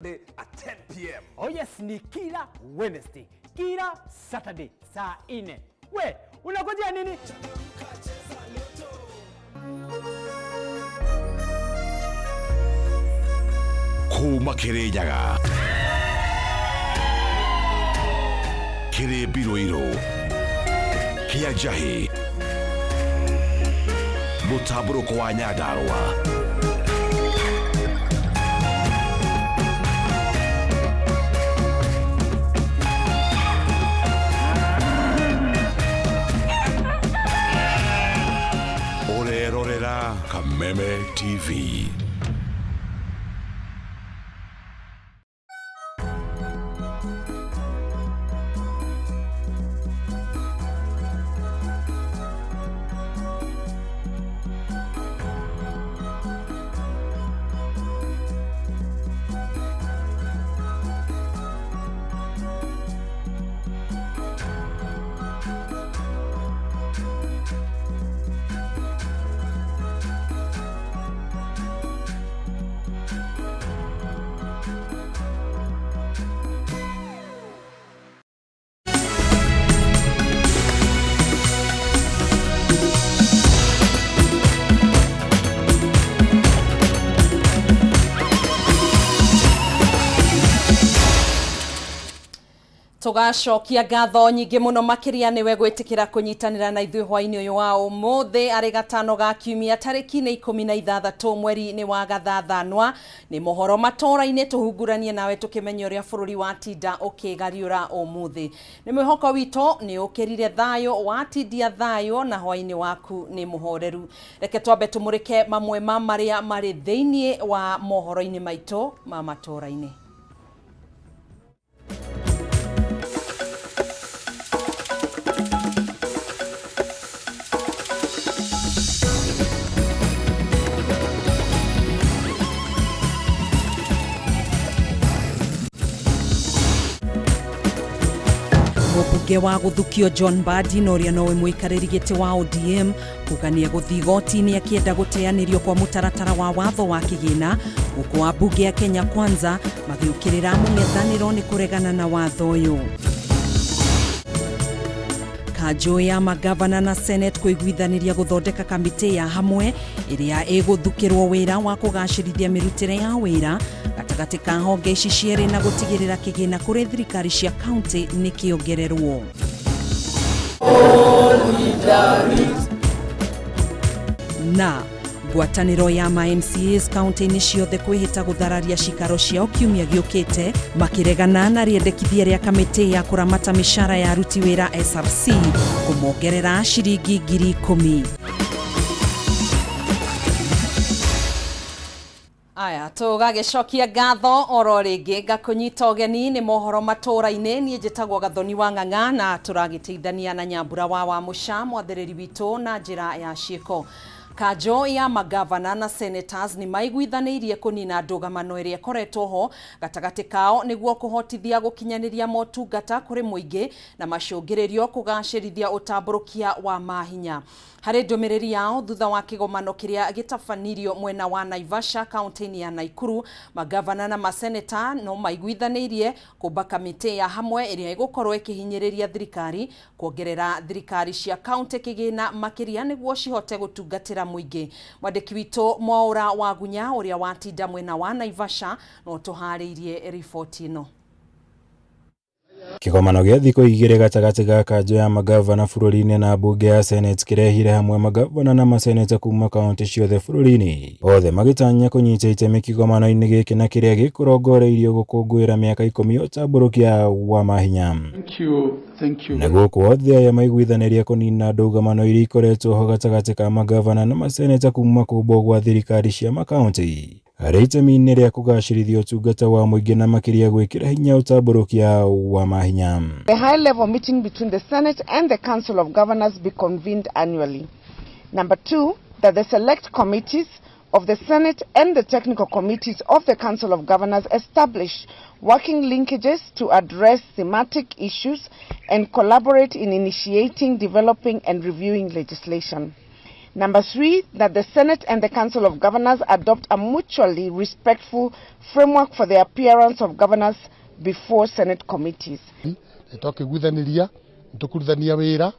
At 10 p.m. Oh yes, ni kila Wednesday, kila Saturday saa 4. We, unangojea nini? Kuma Kirinyaga kĩrĩ mbirũirũ kĩa njahĩ mũtambũrũko wa Nyandarũa. Ũrerorera Kameme TV. Tugacokia ngatho nyingĩ mũno makĩria nĩwe gwĩtĩkĩra kũnyitanĩra na ithuĩ hwaĩ-inĩ ũyũ wa ũmũthĩ arĩ gatano ga kiumia tarĩki nĩ 16 mweri-inĩ wa gathathanwa. Nĩ mohoro matũra-inĩ tũhunguranie nawe tũkĩmenya ũrĩa bũrũri watinda ũkĩgariũra ũmũthĩ. Nĩ mwĩhoko witũ nĩ ũkĩrire thayũ watindia thayũ na hwaĩ-inĩ waku nĩ mũhoreru. Reke twambe tũmũrĩke mamwe ma marĩa marĩ thĩiniĩ wa mohoro-inĩ maitũ ma matũra-inĩ. Mũmbunge wa gũthukio John Mbadi na ũrĩa nowe mũikarĩri gĩtĩ wa ODM kuga nĩ egũthiĩ igoti-inĩ akĩenda gũteanĩrio kwa mũtaratara wa watho wa kĩgĩna, gũkũ ambunge a Kenya Kwanza magĩũkĩrĩra mũng'ethanĩro nĩ kũregana na watho ũyũ. Kanjũ ya magavana na Senate kũiguithanĩria gũthondeka kamĩtĩ ya hamwe ĩrĩa ĩgũthukĩrwo wĩra wa kũgacĩrithia mĩrutĩre ya wĩra gatagatĩ ka honge ici cierĩ na gũtigĩrĩra kĩgĩna kũrĩ thirikari cia kaunti nĩ kĩongererwo. Na ngwatanĩro ya ma MCAs kaunti-inĩ ciothe kwĩhĩta gũthararia cikaro ciao kiumia gĩũkĩte makĩregana na rĩendekithia rĩa kamĩtĩ ya kũramata mĩcara ya aruti wĩra SRC kũmongerera ciringi 10,000. Aya tũgagĩcokia ngatho oro rĩngĩ ngakũnyita ũgeni nĩ mohoro matũra-inĩ. Niĩ njĩtagwo Gathoni wa Ng'ang'a na tũragĩteithania na Nyambura wa Wamũca mwathĩrĩri witũ na njĩra ya ciĩko. Kanjũ ya magavana na senators nĩ maiguithanĩirie kũnina ndũgamano ĩrĩa ĩkoretwo ho gatagatĩ kao nĩguo kũhotithia gũkinyanĩria motungata kũrĩ mũingĩ na macũngĩrĩrio kũgacĩrithia ũtambũrũkia wa mahinya. Harĩ ndũmĩrĩri yao thutha wa kĩgomano kĩrĩa gĩtabanirio mwena wa Naivasha kaunti-inĩ ya Naikuru, magavana na maseneta no maiguithanĩirie kũmba kamĩtĩ ya hamwe ĩrĩa ĩgũkorwo ĩkĩhinyĩrĩria thirikari kuongerera thirikari cia kaunti kĩgĩna makĩria nĩguo cihote gũtungatĩra mũingĩ. Mwandĩki witũ Mwaũra Wagunya ũrĩa watinda mwena wa Naivasha no tũharĩirie riboti ĩno. Kĩgomano gĩa thikũ 2 gatagatĩ ga kanjũ ya magavana bũrũri-inĩ na mbunge ya Senate kĩrehire hamwe magavana na maseneta kuma kaunti ciothe bũrũri-inĩ, othe magĩtanya kũnyita itemi kĩgomano-inĩ gĩkĩ na kĩrĩa gĩkũrongoreirio gũkũngũĩra mĩaka 10 ũtambũrũkia wa mahinya. Thank you, thank you. Na gũkũ othe aya maiguithanĩria kũnina ndũgamano iria ikoretwo ho gatagatĩ ka magavana na maseneta kuma kũmbwo gwa thirikari cia makaunti harĩ itemi-inĩ rĩa kũgacĩrithia ũtungata wa mũingĩ na makĩria gwĩkĩra hinya ũtambũrũkia wa mahinya. A high-level meeting between the Senate and the Council of Governors be convened annually. Number 2, that the select committees of the Senate and the technical committees of the Council of Governors establish working linkages to address thematic issues and collaborate in initiating, developing and reviewing legislation. Number three, that the Senate and the Council of Governors adopt a mutually respectful framework for the appearance of governors before Senate committees. Twakĩiguithaniria nĩtũkũrutithania wĩra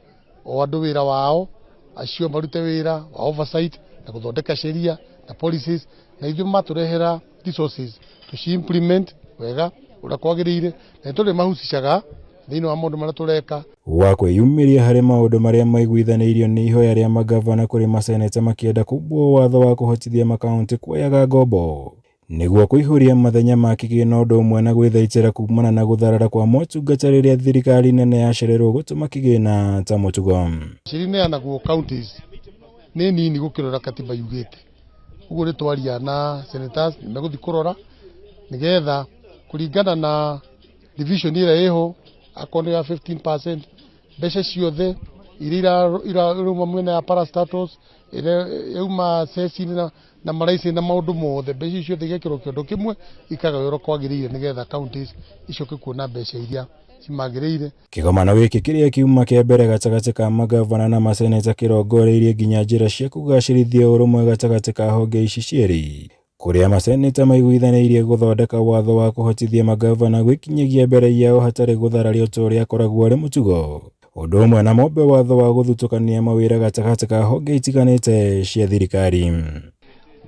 o andũ wĩra wao acio marute wĩra wa oversight na gũthondeka sheria na policies na ithuĩ matũrehera resources tũci implement wega ũrĩa kwagĩrĩire na nĩtũrĩ mahucicaga thĩinĩ wa maũndũ marĩa tũreka. Wa kwĩyumĩria harĩ maũndũ marĩa maiguithanĩirio nĩ ihoya rĩa magavana kũrĩ maseneta makĩenda kũmbwo watho wa kũhotithia makaunti kuoyaga ngombo nĩguo kũihũria mathenya ma kĩgĩna ũndũ ũmwe na gwĩthaitĩra kumana na gũtharara kwa motungata rĩrĩa thirikari nene yacererwo gũtũma kĩgĩna ta mũtugo. Sheria ineanagwo counties nĩ nini gũkĩra ũrĩa katiba yugĩte, ũguo nĩ twaria na senators nĩ megũthiĩ kũrora nĩgetha kũringana na division ĩrĩa ĩho akorwo nĩ ya 15% mbeca ciothe iria irauma mwena ya parastatals ĩrĩa yauma ceci-inĩ na maraici na maũndũ mothe mbeca icio ciothe igekĩrwo kĩondo kĩmwe ikagayũrwo kwagĩrĩire nĩgetha counties icoke kuona mbeca iria cimagĩrĩire. Kĩgomano gĩkĩ kĩrĩa kiuma kĩa mbere gatagatĩ ka magavana na maseneta kĩrongoreirie nginya njĩra cia kũgacĩrithia ũrũmwe gatagatĩ ka honge ici cierĩ kũrĩa maseneta maiguithanĩirie gũthondeka watho wa kũhotithia magavana gwĩkinyagia mbere yao hatarĩ gũtharario ta ũrĩa akoragwo arĩ mũtugo ũndũ ũmwe na mombe watho wa gũthutũkania mawĩra gatagatĩ ka honge itiganĩte cia thirikari.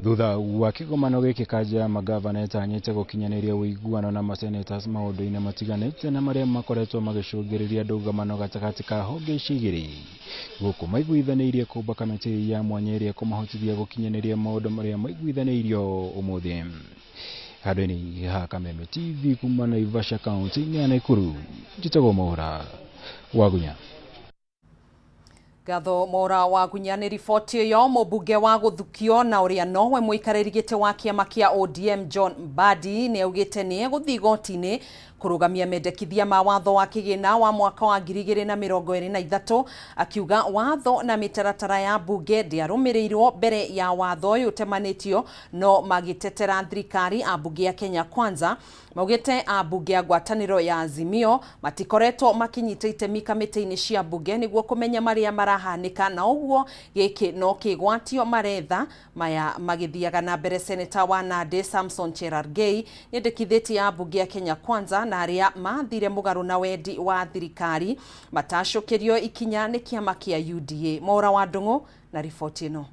Thutha wa kĩgomano gĩkĩ kanja ya magavana ĩtanyĩte gũkinyanĩria ũiguano na masenators maũndũ-inĩ matiganĩte na marĩa makoretwo magĩcũngĩrĩria ndũgamano gatagatĩ ka honge ici igĩrĩ gũkũ maiguithanĩirie kũmba kamĩtĩ ya mwanya ĩrĩa ĩkũmahotithia gũkinyanĩria maũndũ marĩa maiguithanĩirio ũmũthĩ. Handũ-inĩ ha Kameme TV kuma Naivasha kaunti-inĩ ya Nakuru, njĩtagwo Mwaura Wagunya. Ngatho Mwaura Wagunya nĩ riboti ĩyo. Mũmbunge wa gũthukio na ũrĩa nowe mũikarĩri gĩtĩ wa kĩama kĩa ODM John Mbadi nĩ augĩte nĩ egũthiĩ igoti-inĩ kũrũgamia mendekithia ma watho wa kĩgĩna wa mwaka wa 2023, akiuga watho na mĩtaratara ya mbunge ndĩarũmĩrĩirwo mbere ya watho ũyũ ũtemanĩtio. No magĩtetera thirikari, ambunge ya Kenya Kwanza maugĩte ambunge a ngwatanĩro ya Azimio matikoretwo makinyita itemi kamĩtĩ-inĩ cia mbunge nĩguo kũmenya marĩa marahanĩka, na ũguo gĩkĩ no kĩgwatio maretha. Maya magĩthiaga na mbere, seneta wa Nandi Samson Cherargei nĩendekithĩtie ambunge a Kenya Kwanza na arĩa mathire mũgarũ na wendi wa thirikari matacũkĩrio ikinya nĩ kĩama kĩa UDA. Mwaura wa Ndung'u na riboti ĩno.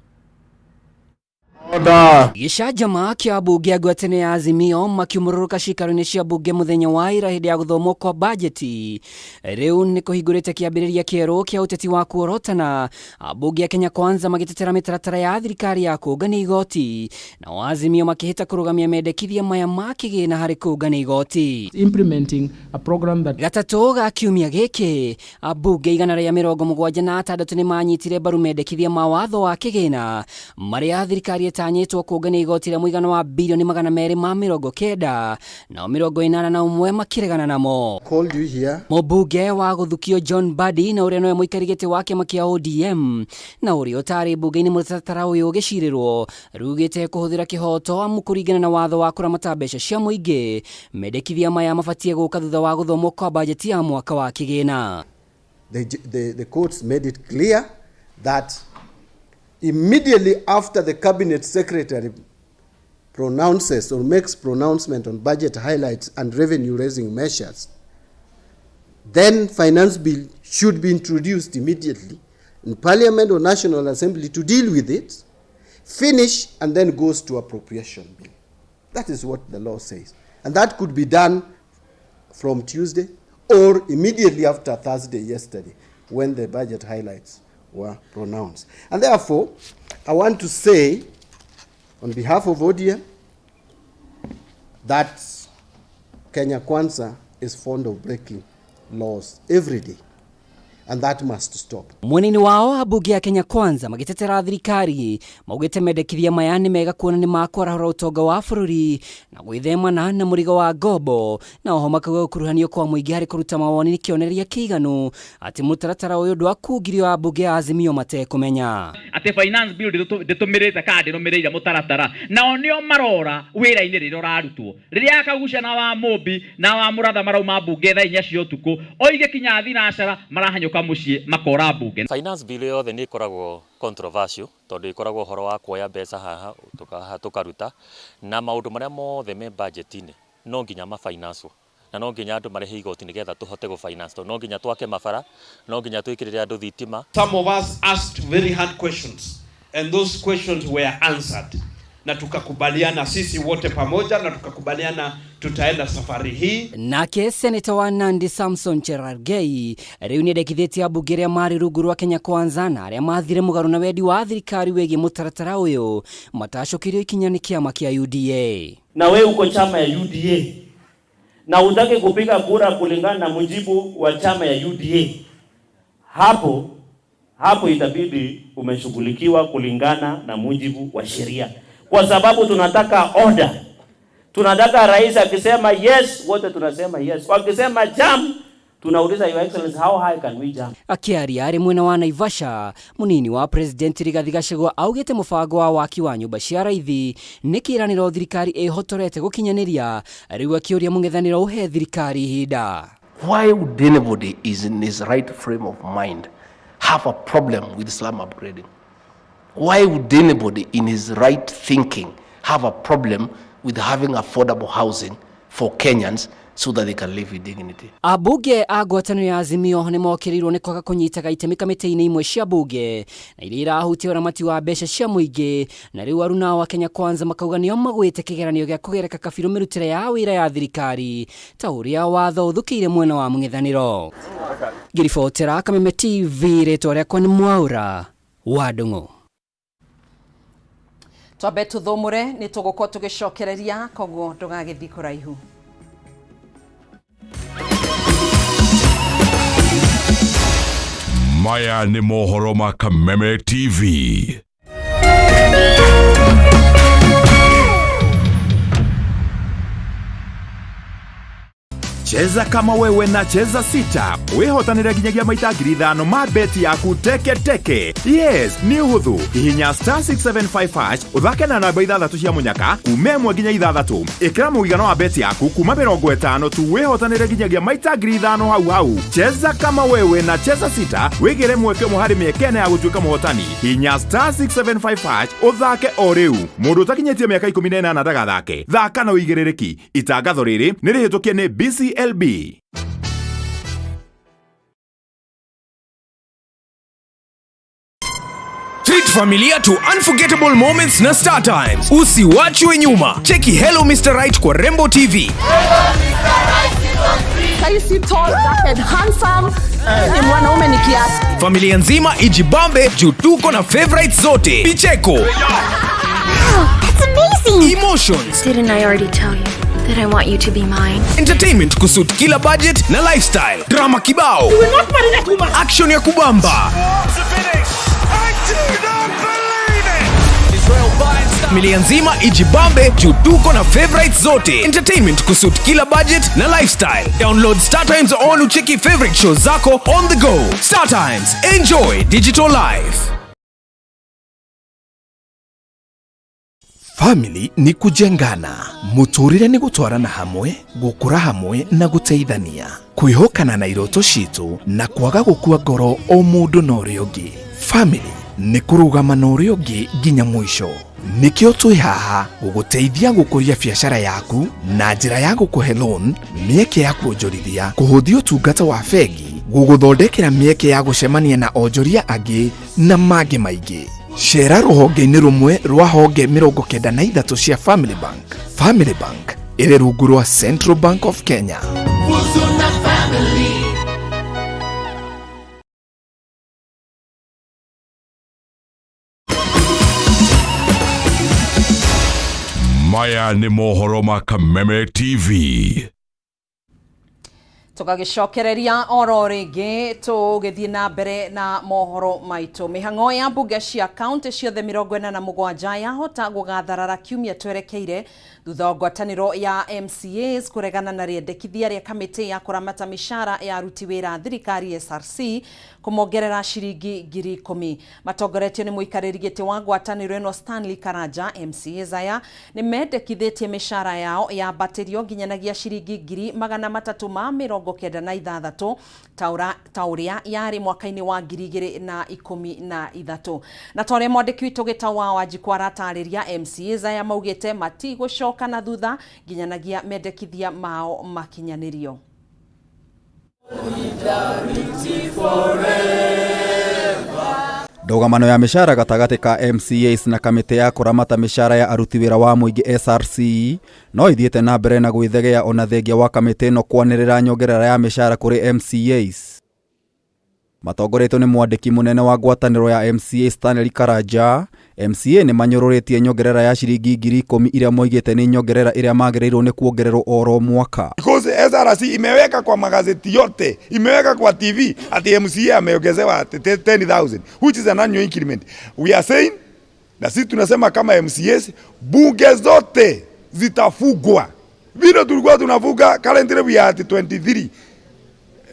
Gĩcanjama kĩa ambunge a ngwatanĩro ya Azimio makiumũrũrũka ciikaro-inĩ cia mbunge mũthenya wa ira hĩndĩ ya gũthomwo kwa bajeti rĩu nĩ kũhingũrĩte kĩambĩrĩria kĩerũ kĩa ũteti wa kuorotana, ambunge a Kenya Kwanza magĩtetera mĩtaratara ya thirikari ya kũngania igoti, nao Azimio makĩhĩta kũrũgamia mendekithia maya ma kĩgĩna harĩ kũngania igoti. Implementing a program that Gatatũ ga kiumia gĩkĩ, ambunge 176 nĩ manyitire mbaru mendekithia ma watho wa kĩgĩna marĩa thirikari ĩtanyĩtwo kũngania igoti rĩa mũigana wa birioni 290, nao 81 makĩregana namo. Called you here. Mũmbunge wa gũthukio John Mbadi na ũrĩa nowe mũikari gĩtĩ wa kĩama kĩa ODM na ũrĩa ũtarĩ mbunge-inĩ mũtaratara ũyũ ũgĩcirĩrwo rugĩte kũhũthĩra kĩhoto amu kũringana na watho wa kũramata mbeca cia mũingĩ, mendekithia maya mabatiĩ gũka thutha wa gũthomwo kwa bajeti ya mwaka wa kĩgĩna. The courts made it clear that immediately after the cabinet secretary pronounces or makes pronouncement on budget highlights and revenue raising measures, then finance bill should be introduced immediately in Parliament or National Assembly to deal with it, finish, and then goes to appropriation bill. That is what the law says. And that could be done from Tuesday or immediately after Thursday yesterday when the budget highlights were pronounced. And therefore, I want to say, on behalf of ODM, that Kenya Kwanza is fond of breaking laws every day, and that must stop. Mwena-inĩ wao, ambunge a Kenya Kwanza magĩtetera thirikari maugĩte mendekithia maya nĩ mega kuona nĩ makwarahũra ũtonga wa bũrũri na gwĩthemana na mũrigo wa ngombo, na oho makauga gũkuruhanio kwa mũingĩ harĩ kũruta mawoni nĩ kĩonereria kĩiganu atĩ mũtaratara ũyũ ndwakungirio ambunge a Azimio matekũmenya. Atĩ finance bill ndĩtũmĩrĩte kana ndĩrũmĩrĩire mũtaratara, nao nĩo marora wĩra-inĩ rĩrĩa ũrarutwo, rĩrĩa Kagucia na wa Mũmbi na wa Mũratha marauma mbunge thaa 4 cia ũtukũ oige kinya thinacara marahanyũka. magoka muciĩ makora mbunge. Finance bill yothe nĩ ĩkoragwo controversial tondũ ĩkoragwo ũhoro wa kuoya mbeca haha haha tũkaruta na maũndũ marĩa mothe me budget-inĩ no nginya ma finance na no nginya andũ marĩhe igoti nĩgetha tũhote gũ finance tondũ no nginya twake mabara, no nginya twĩkĩrĩre andũ thitima. Some of us asked very hard questions and those questions were answered, na tukakubaliana sisi wote pamoja, na tukakubaliana tutaenda safari hii. Nake seneta wa Nandi Samson Cherargei rĩu nĩendekithĩtie ambunge arĩa marĩ rungu rwa Kenya Kwanza na arĩa mathire mũgarũ na wendi wa thirikari wĩgiĩ mũtaratara ũyũ matacũkĩrio ikinya nĩ kĩama kĩa UDA. Na we uko chama ya UDA na utake kupiga kura kulingana na mujibu wa chama ya UDA, hapo hapo itabidi umeshughulikiwa kulingana na mujibu wa sheria, kwa sababu tunataka order. Tunataka rais akisema yes, wote tunasema yes. Wakisema jump, tunauliza your excellency, how high can we jump? Akiaria arĩ mwena wa Naivasha, mũnini wa president Rigathi Gachagua augĩte mũbango wa waki wa nyũmba cia raithi nĩ kĩĩranĩro thirikari ĩhotorete gũkinyanĩria, rĩu akĩũria mũng'ethanĩro ũhe thirikari ihinda. Why would anybody is in his right frame of mind have a problem with slum upgrading? Why would anybody in his right thinking have a problem with having affordable housing for Kenyans so that they can live with dignity? Ambunge a ngwatanĩro ya Azimio nĩ mokĩrĩirwo nĩ kwaga kũnyitaga itemi kamĩtĩ-inĩ imwe cia bunge na iria irahutia ũramati wa mbeca cia mũingĩ, na rĩu aruna wa Kenya Kwanza makauga nĩo magwĩte kĩgeranio gĩa kũgereka kabirũ mĩrutĩre ya wĩra ya thirikari ta ũrĩa watho ũthũkĩire mwena wa mũng'ethanĩro. Ngĩribotera Kameme TV, rĩtwa rĩakwa nĩ Mwaũra wa Ndung'u. Twambe tuthumure nĩ tũgũkorwo tũgĩcokereria, koguo ndũgagĩthiĩ kũraihu. Maya nĩ mohoro ma Kameme TV. Cheza kama wewe na Cheza Sita wihotanire nginyagia maita 5,000 ma beti yaku teke teke. Yes, nĩ ũhũthũ. Hihinya star 675 hash ũthake na namba 6 cia mũnyaka kuma 1 nginya 6. Ĩkĩra mũigana wa beti yaku kuma 50 tu wihotanire nginyagia maita 5,000 hau hau. Cheza kama wewe na Cheza Sita wĩgĩre mweke ũmwe harĩ mĩeke ĩna ya gũtuĩka mũhotani. Hihinya star 675 hash ũthake o rĩu. Mũndũ ũtakinyĩtie mĩaka 18 ndagathake. Thaka na ũigĩrĩrĩki. Itangatho rĩrĩ nĩ rĩhĩtũkie nĩ BCLB. Treat familia to unforgettable moments na Star Times. Usiwachwe nyuma. Cheki Hello Mr. Right kwa Rembo TV. Saisi tall, dark and handsome. Ni mwanaume ni kiasi. Familia nzima ijibambe juu tuko na favorites zote. Picheko. Wow, that's amazing. Emotions. Didn't I already tell you that I want you to be mine? Entertainment kusuit kila budget na lifestyle. Drama kibao. You will not marry that woman. Action ya kubamba. Familia nzima ijibambe juu tuko na favorites zote. Entertainment kusuit kila budget na lifestyle. Download Star Times on ucheki favorite shows zako on the go. Star Times, enjoy digital life. Family ni kujengana, muturire ni gutwarana hamwe, gukura hamwe na guteithania, kwihokana na iroto citu na kwaga gukua ngoro o mundu na uria ungi. Family ni kurugama na uria ungi nginya mwisho. Nikio twi haha guguteithia gukuria biacara yaku na njira ya gukuhe loan, mieke ya kuonjorithia, kuhuthia utungata wa bengi, guguthondekera mieke ya gucemania na onjoria angi na mangi maingi. Cera rũhonge-inĩ rũmwe rwa honge 93 cia Family Bank. Family Bank ĩrĩ rungu rwa Central Bank of Kenya. Maya nĩ mohoro ma Kameme TV. Tũgagĩcokereria oro rĩngĩ tũgĩthiĩ na mbere na mohoro maitũ. Mĩhang'o ya mbunge cia kaunti ciothe 47 yahota gũgatharara kiumia twerekeire thutha wa ngwatanĩro ya MCAs kũregana na rĩendekithia rĩa kamĩtĩ ya kũramata mĩcara ya aruti wĩra a thirikari SRC kũmongerera ciringi 10,000. Matongoretio nĩ mũikarĩri gĩtĩ wa ngwatanĩro ĩno Stanley Karanja, MCAs aya nĩ mendekithĩtie mĩcara yao yambatĩrio nginyanagia ciringi 320,000 96 ta ũrĩa yarĩ mwaka-inĩ wa 2013. Na ta ũrĩa mwandĩki witũ Gĩtau wa Wanjikũ aratarĩria, MCAs aya maugĩte matigũcoka na thutha nginyanagia mendekithia mao makinyanĩrio. Ndũgamano ya mĩcara gatagatĩ ka MCAs na kamĩtĩ ya kũramata mĩcara ya aruti wĩra wa mũingĩ SRC no ithiĩte na mbere na gwĩthegea ona thengia wa kamĩtĩ ĩno kwanĩrĩra nyongerera ya mĩcara kũrĩ MCAs. Matongoretio nĩ mwandĩki mũnene wa ngwatanĩro ya MCA Stanley Karanja, MCA nĩ manyũrũrĩtie nyongerera ya ciringi 10,000 iria moigĩte nĩ nyongerera ĩrĩa magĩrĩirwo nĩ kuongererwo oro mwaka. Because SRC imeweka kwa magazeti yote, imeweka kwa TV ati MCA ameongezewa 10,000 which is an annual increment. We are saying, na sisi tunasema kama MCAs, bunge zote zitafugwa. Vile tulikuwa tunafuga, currently we are at 23.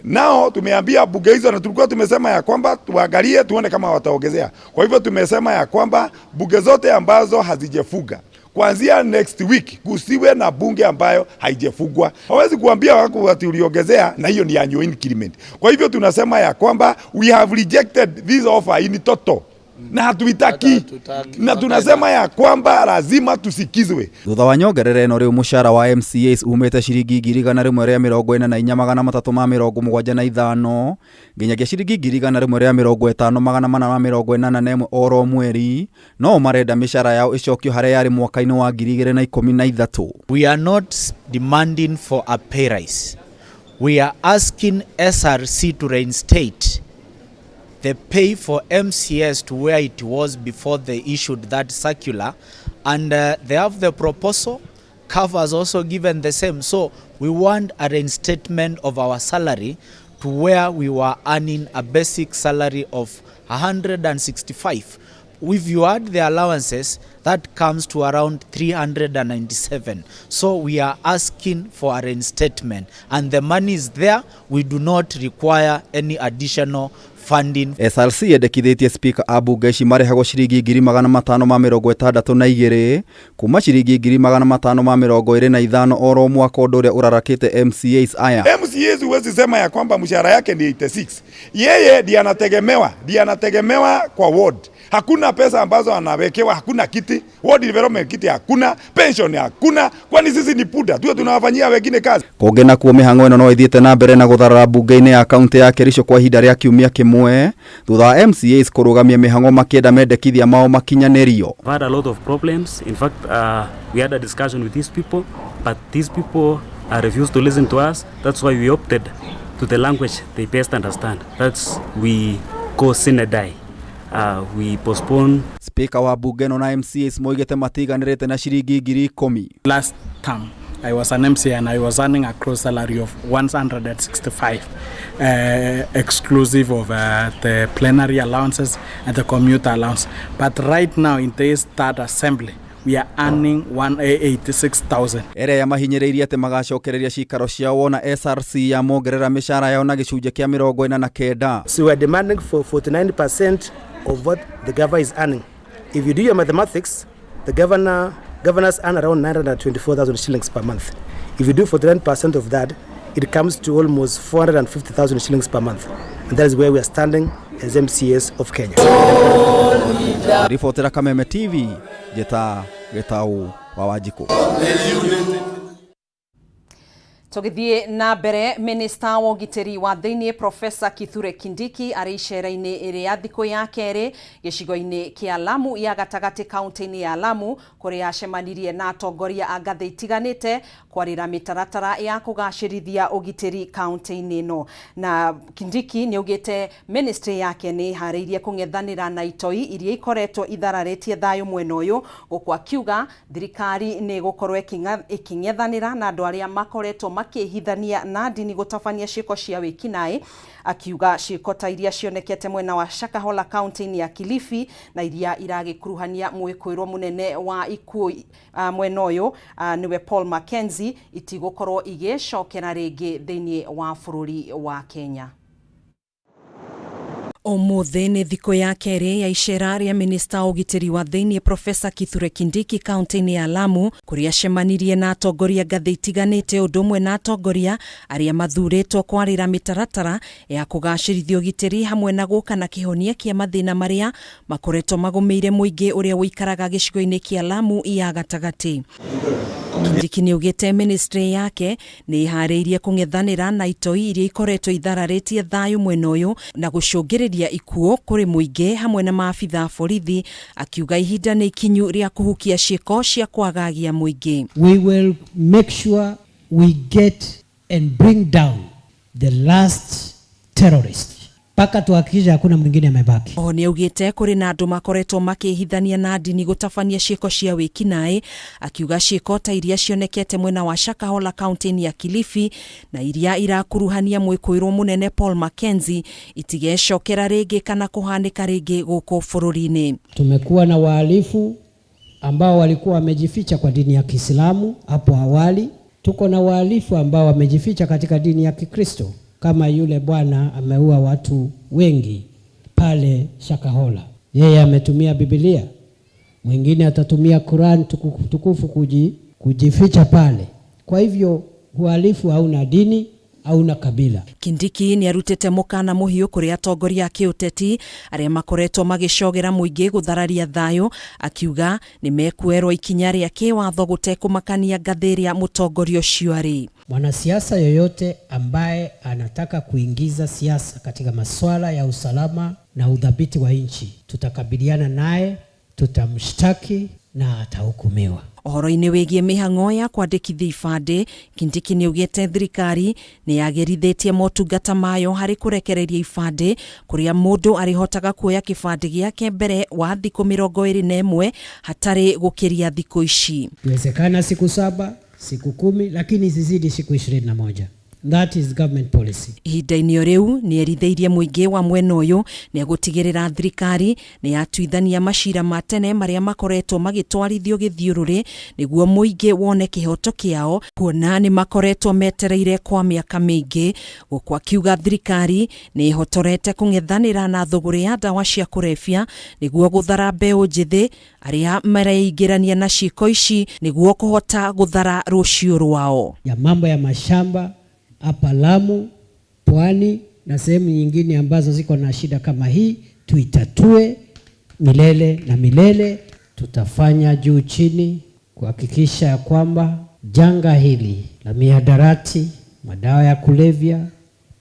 Nao tumeambia bunge hizo, na tulikuwa tumesema ya kwamba tuangalie tuone kama wataongezea. Kwa hivyo tumesema ya kwamba bunge zote ambazo hazijafuga kuanzia next week kusiwe na bunge ambayo haijafugwa. Hawezi kuambia wako ati uliongezea, na hiyo ni annual increment. Kwa hivyo tunasema ya kwamba we have rejected this offer in toto na hatuitaki, na tunasema ya kwamba lazima tusikizwe. Thutha wa nyongerera ĩno rĩu mũcara wa MCAs umĩte ciringi 144,375 nginyagia ciringi 150,481 oro mweri, no marenda mĩcara yao ĩcokio harĩa yarĩ mwaka-inĩ wa 2013. We are not demanding for a pay rise. We are asking SRC to reinstate the pay for MCS to where it was before they issued that circular, and they have the proposal. CAF has also given the same. So we want a reinstatement of our salary to where we were earning a basic salary of 165. If you add the allowances, that comes to around 397. So we are asking for a reinstatement, and the money is there. We do not require any additional funding. SRC yendekithĩtie speaker a bunge ici marĩhagwo ciringi 562,000 kuma ciringi 525,000 oro mwaka, ũndũ ũrĩa ũrarakĩte MCAs aya. MCAs huwezi sema ya kwamba mshahara yake ni 86. Yeye ndiye anategemewa, ndiye anategemewa kwa ward. Hakuna pesa ambazo anawekewa, hakuna kiti, ward development kiti hakuna, pension hakuna. Kwani sisi ni puda tuwe tunawafanyia wengine kazi? Kũngĩ nakuo mĩhang'o ĩno no ĩthiĩte na mbere na gũtharara bunge-inĩ ya kaunti ya Kericho kwa ihinda rĩa kiumia kĩmwe thutha wa MCAs kũrũgamia mĩhang'o makĩenda mendekithia mao makinyanĩrio. We've had a lot of problems. In fact, we had a discussion with these people, but these people refused to listen to us. That's why we opted to the language they best understand. That's we go sine die. We postpone. Speaker wa bunge ĩno na MCAs moigĩte matiganĩrĩte na ciringi 10,000. Last term, I was an MCA and I was earning a gross salary of 165, exclusive of the plenary allowances and the commuter allowance. But right now in this third assembly, we are earning 186,000. Ĩrĩa yamahinyĩrĩirie atĩ magacokereria cikaro ciao wona SRC ya mongerera mĩcara yao na gĩcunjĩ kĩa 49. So we are demanding for 49% of what the governor is earning. If you do your mathematics, the governors earn around 924,000 shillings per month. If you do 49% of that, it comes to almost 450,000 shillings per month. And that is where we are standing as MCAs of Kenya. Ribotera Kameme TV, njĩta Gĩtau wa Wanjikũ. Tũgĩthiĩ na mbere, minista wa ũgitĩri wa thĩinĩ Profesa Kithure Kindiki arĩ icera-inĩ rĩa thikũ ya kerĩ gĩcigo-inĩ kĩa Lamu ya gatagatĩ kaunti-inĩ ya Lamu, kũrĩa acemanirie na atongoria a ngathĩ itiganĩte kwarĩra mĩtaratara ya kũgacĩrithia ũgitĩri kaunti-inĩ ĩno. Na Kindiki nĩ augĩte ministry yake nĩ ĩharĩirie kũng'ethanĩra na itoi iria ikoretwo ithararĩtie thayũ mwena ũyũ, gũkũ akiuga thirikari nĩ ĩgũkorwo ĩkĩng'ethanĩra na andũ arĩa makoretwo makĩhithania na ndini gũtabania ciĩko cia wĩkinaĩ, akiuga ciĩko ta iria cionekete mwena wa Shakahola kaunti-inĩ ya Kilifi na iria iragĩkuruhania mwĩkũĩrwo mũnene wa ikuũ mwena ũyũ, nĩwe Paul Mackenzie, itigũkorwo igĩcokera rĩngĩ thĩinĩ wa bũrũri wa Kenya. Ũmũthĩ nĩ thikũ ya kerĩ ya icera rĩa minista wa ũgitĩri wa thĩinĩ Profesa Kithure Kindiki kaunti-inĩ ya Lamu, kũrĩa acemanirie na atongoria ngathĩ itiganĩte, ũndũ ũmwe na atongoria arĩa mathurĩtwo kwarĩra mĩtaratara ya kũgacĩrithia ũgitĩri hamwe na gũka na kĩhonia kĩa mathĩna marĩa makoretwo magũmĩire mũingĩ ũrĩa ũikaraga gĩcigo-inĩ kĩa Lamu ya gatagatĩ. Kindiki nĩaugĩte ministry yake nĩ ĩharĩirie kũng'ethanĩra na itoi iria ikoretwo ithararĩtie thayũ mwena ũyũ na gũcũngĩrĩria ikuũ kũrĩ mũingĩ hamwe na maabitha a borithi, akiuga ihinda nĩ ikinyu rĩa kũhukia ciĩko cia kwagagia mũingĩ. We will make sure we get and bring down the last terrorist mpaka tuhakikishe hakuna mwingine amebaki. Oho nĩaugĩte kũrĩ na andũ makoretwo makĩhithania na ndini gũtabania ciĩko cia wĩkinaĩ, akiuga ciĩko ta iria cionekete mwena wa Shakahola kaunti-inĩ ya Kilifi na iria irakuruhania mwĩkũĩrwo mũnene Paul Mackenzie itigecokera rĩngĩ kana kũhanĩka rĩngĩ gũkũ bũrũri-inĩ. Tumekuwa na wahalifu ambao walikuwa wamejificha kwa dini ya Kiislamu hapo awali. Tuko na wahalifu ambao wamejificha katika dini ya Kikristo kama yule bwana ameua watu wengi pale Shakahola, yeye ametumia Biblia, mwingine atatumia Quran tukufu kujificha pale. Kwa hivyo uhalifu hauna dini, hauna kabila. Kindiki nĩ arutĩte mũkana mũhiũ kũrĩ atongoria a kĩũteti arĩa makoretwo magĩcogera mũingĩ gũthararia thayũ, akiuga nĩ mekuoerwo ikinya rĩa kĩwatho gũtekũmakania ngathĩ ĩrĩa mũtongoria ũcio arĩ. Mwanasiasa yoyote ambaye anataka kuingiza siasa katika masuala ya usalama na udhabiti wa nchi, tutakabiliana naye, tutamshtaki na atahukumiwa. Ũhoro-inĩ wĩgiĩ mĩhang'o ya kwandĩkithia ibandĩ, Kindiki nĩaugĩte thirikari nĩ yagĩrithĩtie motungata mayo harĩ kũrekereria ibandĩ kũrĩa mũndũ arĩhotaga kuoya kĩbandĩ gĩake mbere wa thikũ 21 hatarĩ gũkĩria thikũ ici. Iwezekana siku 7, siku 10, lakini isizidi siku 21. That is government policy. Ihinda-inĩ o rĩu nĩ erithĩirie mũingĩ wa mwena ũyũ nĩ egũtigĩrĩra thirikari nĩ yatuithania macira ma tene marĩa makoretwo magĩtwarithio gĩthiũrũrĩ nĩguo mũingĩ wone kĩhoto kĩao, kuona nĩ makoretwo metereire kwa mĩaka mĩingĩ, gũkũ akiuga thirikari nĩ ĩhotorete kũng'ethanĩra na thũgũrĩ ya ndawa cia kũrebia nĩguo gũthara mbeũ njĩthĩ arĩa mareingĩrania na ciĩko ici nĩguo kũhota gũthara rũciũ rwao. Ya mambo ya mashamba hapa Lamu, Pwani na sehemu nyingine ambazo ziko na shida kama hii, tuitatue milele na milele. Tutafanya juu chini kuhakikisha ya kwamba janga hili la mihadarati, madawa ya kulevya,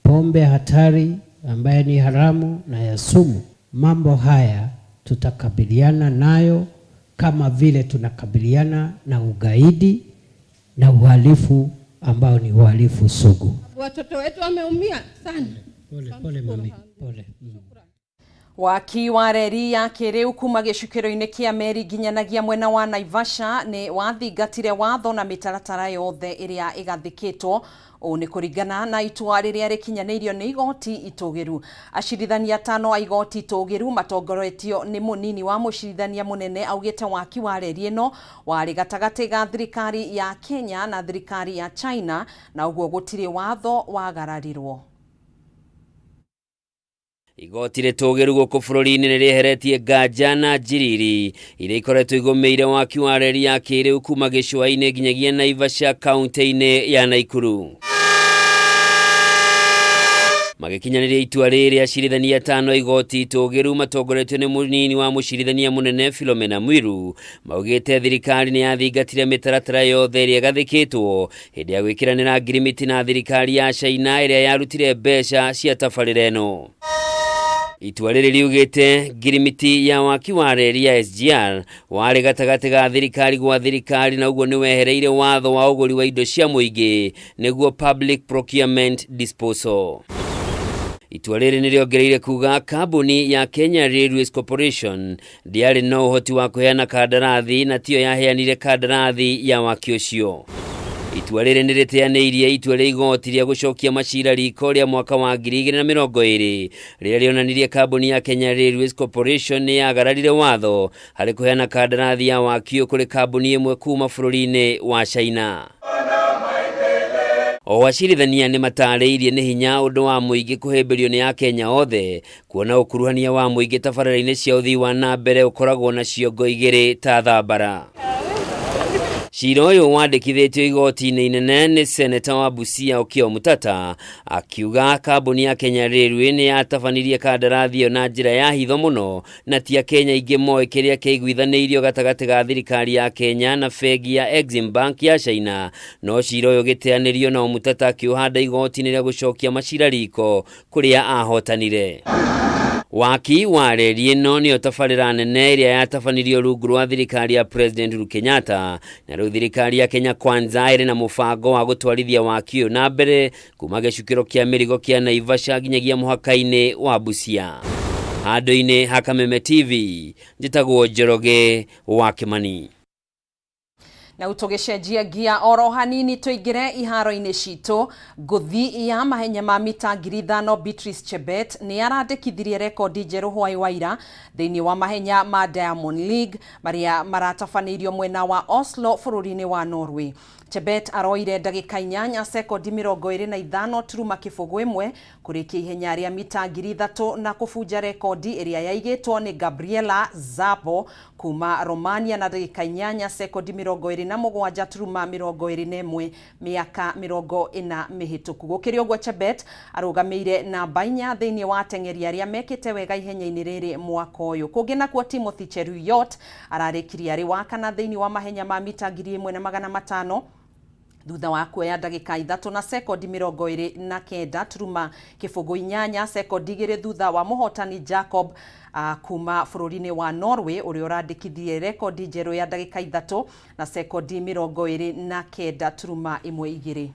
pombe hatari ambayo ni haramu na ya sumu, mambo haya tutakabiliana nayo kama vile tunakabiliana na ugaidi na uhalifu ambao ni uhalifu sugu. Watoto wetu wameumia sana. Pole, pole mami, pole. Waki wa reri ya kĩrĩu kuma gĩcukĩro-inĩ kĩa meri nginyanagia mwena wa Naivasha nĩ wathingatire watho na mĩtaratara yothe ĩrĩa ĩgathĩkĩtwo. Ũũ nĩ kũringana na itua rĩrĩa rĩkinyanĩirio nĩ igoti itũgĩru. Acirithania atano a igoti itũgĩru matongoretio nĩ mũnini wa mũcirithania mũnene augĩte waki wa reri ĩno warĩ gatagatĩ ga thirikari ya Kenya na thirikari ya China, na ũguo gũtirĩ watho wagararirwo. Igoti rĩtũgĩru gũkũ bũrũri-inĩ nĩ rĩeheretie nganja na njiriri iria ikoretwo igũmĩire waki wa reri ya kĩrĩu kuma gĩcũa-inĩ nginyagia Naivasha kaunti-inĩ ya Naikuru. Magĩkinyanĩria itua rĩrĩ, acirithania atano a igoti itũgĩru matongoretio nĩ mũnini wa mũcirithania mũnene Philomena Mwiru maugĩte thirikari nĩ yathingatire mĩtaratara yothe ĩrĩa ĩgathĩkĩtwo hĩndĩ ya gwĩkĩranĩra ngirimiti na thirikari ya China ĩrĩa yarutire mbeca cia tabarĩra ĩno. Itua rĩrĩ riugĩte ngirimiti ya waki wa reri ya SGR warĩ gatagatĩ ga thirikari gwa thirikari na ũguo nĩ wehereire watho wa ũgũri wa indo cia mũingĩ nĩguo Public Procurement Disposal. Itua rĩrĩ nĩ rĩongereire kuga kambuni ya Kenya Railways Corporation ndĩarĩ na ũhoti wa kũheana kandarathi na tiyo yaheanire kandarathi ya waki ũcio. Itua rĩrĩ nĩ rĩteanĩirie itua rĩa igoti rĩa gũcokia macira riko rĩa mwaka wa 2020 rĩrĩa rĩonanirie kambuni ya Kenya Railways Corporation nĩ yagararire watho harĩ kũheana kandarathi ya waki ũyũ kũrĩ kambuni ĩmwe kuma bũrũri-inĩ wa China. Oho acirithania nĩ matarĩirie nĩ hinya ũndũ wa mũingĩ kũhĩmbĩrio nĩ akenya othe kuona ũkuruhania wa mũingĩ tabarĩra-inĩ cia ũthii wa na mbere ũkoragwo na ciongo igĩrĩ ta thambara. Cira ũyũ wandĩkithĩtio igoti-inĩ inene nĩ seneta wa Busia Okiya Omtatah akiuga kambuni ya Kenya Railway nĩ yatabanirie kandarathi ĩyo na njĩra ya hitho mũno na ti akenya aingĩ moĩ kĩrĩa kĩaiguithanĩirio gatagatĩ ga thirikari ya Kenya na bengi ya Exim Bank ya China. No cira ũyũ ũgĩteanĩrio na Omtatah akĩũhanda igoti-inĩ rĩa gũcokia macira riko kũrĩa ahotanire. Waki wa reri ĩno nĩyo tabarĩra nene ĩrĩa yatabanirio rungu rwa thirikari ya President Uhuru Kenyatta, na rĩu thirikari ya Kenya Kwanza ĩrĩ na mũbango wa gũtwarithia waki ũyũ na mbere kuma gĩcukĩro kĩa mĩrigo kĩa Naivasha nginyagia mũhaka-inĩ wa Busia. Handũ-inĩ ha Kameme TV, njĩtagwo Njoroge wa Kĩmani. Na tũgĩcenjia ngia oro hanini tũingĩre iharo-inĩ citũ. Ngũthi ya mahenya ma mita 5,000 Beatrice Chebet nĩ arandĩkithirie rekondi njerũ hwaĩ wa ira thĩinĩ wa mahenya ma Diamond League marĩa maratabanĩirio mwena wa Oslo bũrũri-inĩ wa Norway. Chebet aroire ndagĩka 8 sekondi 25 turuma 01 kũrĩkia ihenya rĩa mita 3,000 na kũbunja rekondi ĩrĩa yaigĩtwo nĩ Gabriela Szabo kuma Romania na ndagĩka 8 sekondi 27 turuma 21 mĩaka 40 mĩhĩtũku. Gũkĩrĩ ũguo Chebet arũgamĩire namba 4 thĩinĩ wa ateng'eri arĩa mekĩte wega ihenya-inĩ rĩrĩ mwaka ũyũ. Kũngĩ nakuo Timothy Cheruiyot ararĩkirie arĩ wa kana thĩinĩ wa mahenya ma mita 1,500 thutha wa kuoya ndagĩka 3 na sekondi 29 turuma 08 sekondi 2 thutha wa mũhotani Jacob kuma bũrũri-inĩ wa Norway ũrĩa ũrandĩkithirie rekondi njerũ ya ndagĩka 3 na sekondi 29 turuma 12.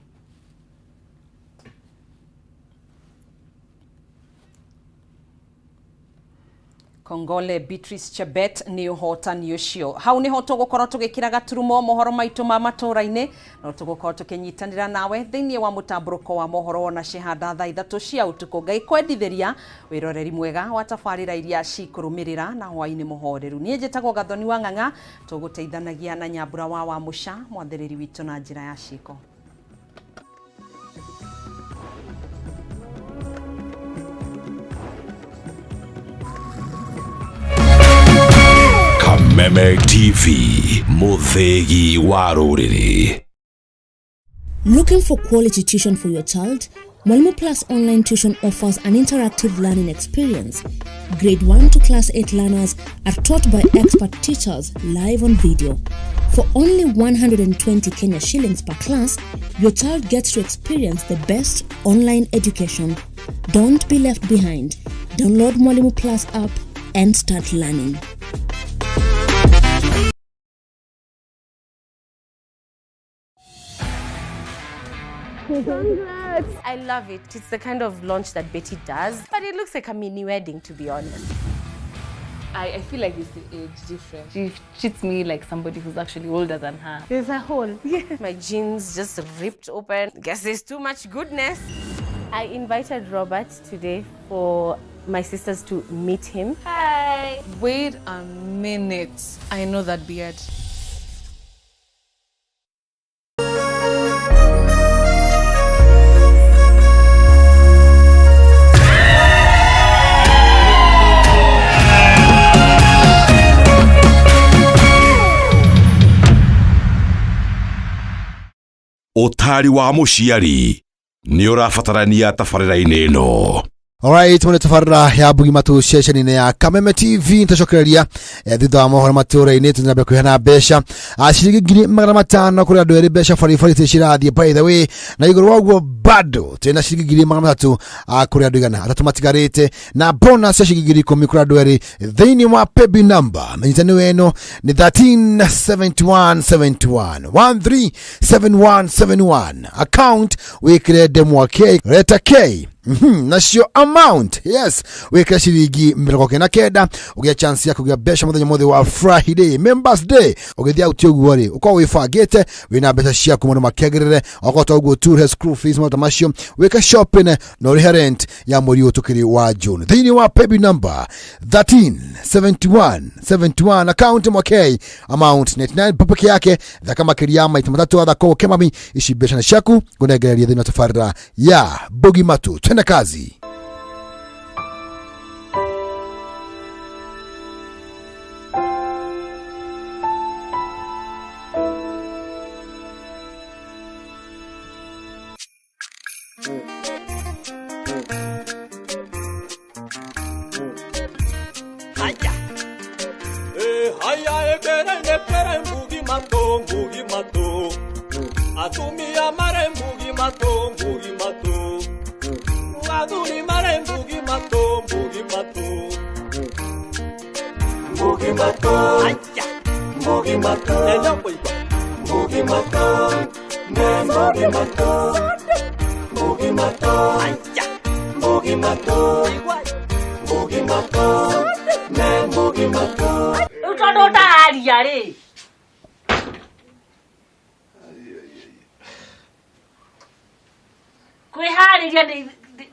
Kongole Beatrice Chebet nĩ ũhotani ũcio. Hau nĩho tũgũkorwo tũgĩkĩra gaturumo mohoro maitũ ma matũũra-inĩ, no tũgũkorwo tũkĩnyitanĩra nawe thĩinĩ wa mũtambũrũko wa mohoro na Cihanda thaa 3 cia ũtukũ. Ngai kwendithĩria wĩroreri mwega wa tabarĩra iria cikũrũmĩrĩra na hwaĩ-inĩ mũhoreru. Niĩ njĩtagwo Gathoni wa Ng'ang'a, tũgũteithanagia na Nyambura wa Wamũca, mwathĩrĩri witũ na njĩra ya ciĩko. Kameme TV, mũthĩgi wa rũrĩrĩ. Looking for quality tuition for your child? Mwalimu Plus Online Tuition offers an interactive learning experience. Grade 1 to Class 8 learners are taught by expert teachers live on video. For only 120 Kenya shillings per class, your child gets to experience the best online education. Don't be left behind. Download Mwalimu Plus app and start learning. Congrats! I love it. It's the kind of launch that Betty does, but it looks like a mini wedding, to be honest. I feel like it's the age difference. She treats me like somebody who's actually older than her. There's a hole. Yeah. My jeans just ripped open. Guess there's too much goodness. I invited Robert today for my sisters to meet him. Hi! Wait a minute. I know that beard. Ũtari wa mũciari nĩ ũrabatarania tabarĩra-inĩ ĩno. Alright, mwene tabarĩra ya Mbugi Matu ceceni-inĩ ya Kameme TV nĩtũcokereria thutha wa mohoro matũra-inĩ tũthiĩ na mbere kũheana mbeca ciringi 500,000 kũrĩ andũ erĩ mbeca baribari ciĩ cirathiĩ by the way, na igũrũ wa ũguo bado twĩna ciringi 300,000 kũrĩ andũ 300 matigarĩte na bonus ya ciringi 10,000 kũrĩ andũ erĩ thĩinĩ wa paybill number menyitani ĩno nĩ 137171 137171 account wĩkĩre ndemwa K reta K Nacio amount, yes, wikire ciringi 99 ugia chance ya kugia mbeca muthenya mothe wa Friday, Members Day. Ugithia uti uguo ri ukorwo wibangite wina mbeca ciaku maundu makiagirire, okorwo to uguo tu school fees maundu ta macio, wike shopping na urihe rent ya mweri uyu tukiri wa June. Thiini wa paybill number 137171 account Mwakei, amount 99 peke yake, thaka makiria maita matatu athako kemami, ici mbeca nĩ ciaku ngunengereria thiini wa tabarĩra ya Mbugi Matu. Twende kazi. Haya. Haya ekere nekere mbugi mato mbugi mato. Atumia mare mbugi mato mbugi mato. Aduni mare mbugi mato mbugi mato. Mbugi mato. Haya. Mbugi mato. Mbugi mato. Ne mbugi mato. Mbugi mato. Haya. Mbugi mato. Mbugi mato. Ne mbugi mato. Rĩu tondũ ũtararia rĩ, kwĩharĩria nĩ